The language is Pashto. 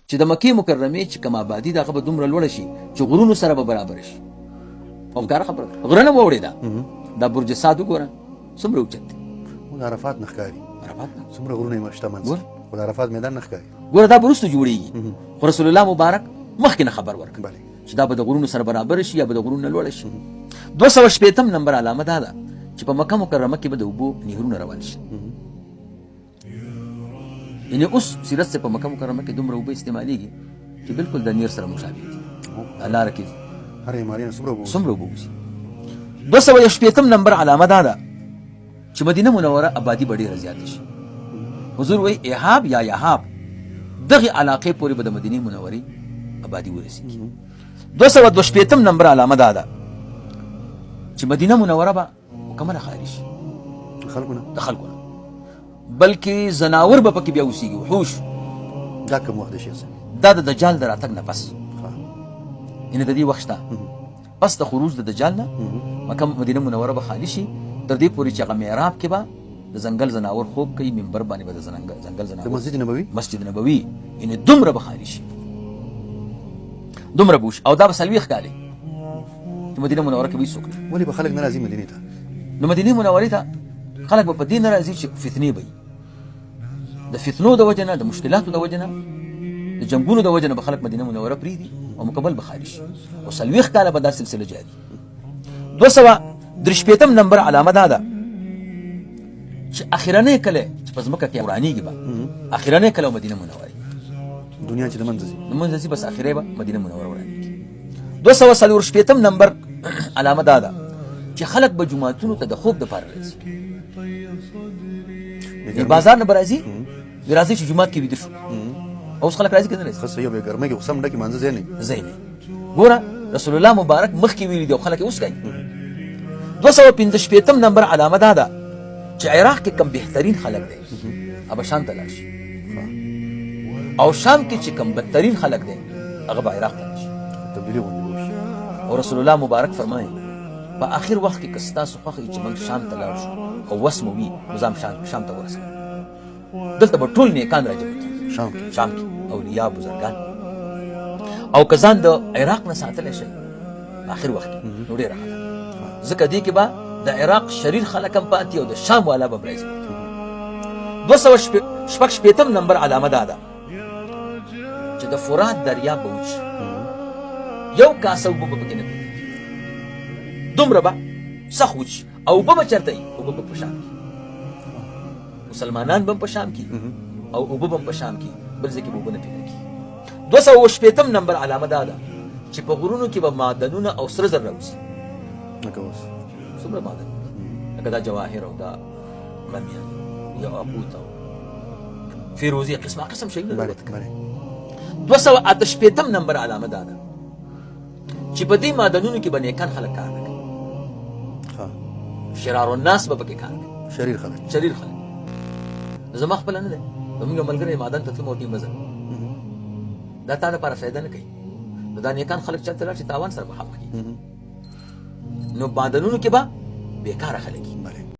چې د مکې مکرمې چې کوم آبادي ده هغه به دومره لوړه شي چې غرونو سره به برابره شي. او ښکاره خبره ده، غره نه وړې ده. دا برج سعد وګوره څومره اوچت دی. د عرفات نه ښکاري. عرفات نه څومره غرونه یې شته منځ کې، خو د عرفات میدان نه ښکاري. ګوره دا به وروسته جوړېږي، خو رسول الله مبارک مخکې نه خبر ورکړ چې دا به د غرونو سره برابر شي یا به د غرونو نه لوړه شي. 260 نمبر علامه دا ده چې په مکه مکرمه کې به د اوبو نهرونه روان شي. یعنې اوس سیرت صاحب په مکه مکرمه کې دومره اوبه استعمالېږي چې بالکل د نیر سره مشابه دي. لاره کې هرې مارې نه څومره اوبه څومره اوبه وځي. 261 نمبر علامه دا ده چې مدینه منوره آبادي به ډېره زیاته شي. حضور وایي ایهاب یا یهاب دغې علاقې پورې به د مدینې منورې آبادي ورسېږي. 262 نمبر علامه دا ده چې مدینه منوره به مکمله خالي شي د خلکو نه، بلکې ځناور به پکې بیا اوسېږي، وحوش. دا کوم وخت دی شیخ صاحب؟ دا د دجال د راتګ نه پس، یعنې د دې وخت شته پس د خروج د دجال نه مکه مدینه منوره به خالي شي، تر دې پورې چې هغه معراب کې به د ځنګل ځناور خوب کوي، منبر باندې به د ځنګل ځناور د مسجد نبوي، مسجد نبوي، یعنې دومره به خالي شي، دومره به وشي. او دا به 40 کاله چې مدینه منوره کې به هېڅوک نه. ولې به خلک نه راځي مدینې ته؟ نو مدینې منورې ته خلک به په دې نه راځي چې فتنې به وي، د فتنو د وجې نه، د مشکلاتو د وجې نه، د جنګونو د وجې نه به خلک مدینه منوره پرېږدي او مکمل به خالي شي. او 40 کاله به دا سلسله جاري. 263 نمبر علامه دا ده چې اخرنۍ کلی چې په ځمکه کې ورانېږي به اخرنۍ کلی مدینه منوره، دنیا چې د منځه ځي، د منځه ځي، بس اخرې به مدینه منوره ورانېږي. 264 نمبر علامه دا ده چې خلک به جوماتونو ته د خوب دپاره راځي، بازار نه به راځي، راځي چې جومات کې ویده شو. اوس خلک راځي که نه راځي؟ ښه صحیح به ګرمۍ کې خو سم ډکې مانځه ځای نه ځای نه. ګوره رسول الله مبارک مخکې ویلي دي او خلک یې اوس کوي. 265 نمبر علامه دا ده چې عراق کې کم بهترین خلک دی هغه به شام ته لاړ شي، او شام کې چې کم بدترین خلک دی هغه به عراق ته لاړ شي، تبدیلي غوندې به وشي. او رسول الله مبارک فرمایي په آخر وخت کې که ستاسو خوښه وي چې موږ شام ته لاړ شو او وس مو وي نو ځان شام ته ورسوم، دلته به ټول نیکان راجمع کېږي شام کې اولیا بزرګان. او که ځان د عراق نه ساتلی شئ آخر وخت کې نو ډېره ښه ده، ځکه دې کې به د عراق شریر خلک هم پاتې او د شام والا به هم راځي. 266 نمبر علامه دا ده چې د فرات دریاب به وچ، یو کاسه اوبه به پکې نه پیدا کېږي، دومره به سخت وچ. او اوبه به چېرته وي؟ اوبه به په شام کې، مسلمانان به هم په شام کې او اوبه به هم په شام کې، بل ځای کې به اوبه نه پیدا کېږي. 260 نمبر علامه دا ده چې په غرونو کې به معدنونه او سره زر راوځي. لکه اوس څومره معدنونه، لکه دا جواهر او دا ممیان یا یاقوت او فیروزي، قسمه قسم شیونه راوتل. 268 نمبر علامه دا ده چې په دې معدنونو کې به نیکان خلک کار نه کوي، شرار الناس به پکې کار کوي، شریر خلک، شریر خلک. زما خپله نه دی، زموږ یو ملګری معدن ته تلم او ټیم وزن، دا تا لپاره فایده نه کوي. نو دا نیکان خلک چېرته لاړ شي تاوان سره مخامخ کېږي. نو معدنونو کې به بېکاره خلک وي.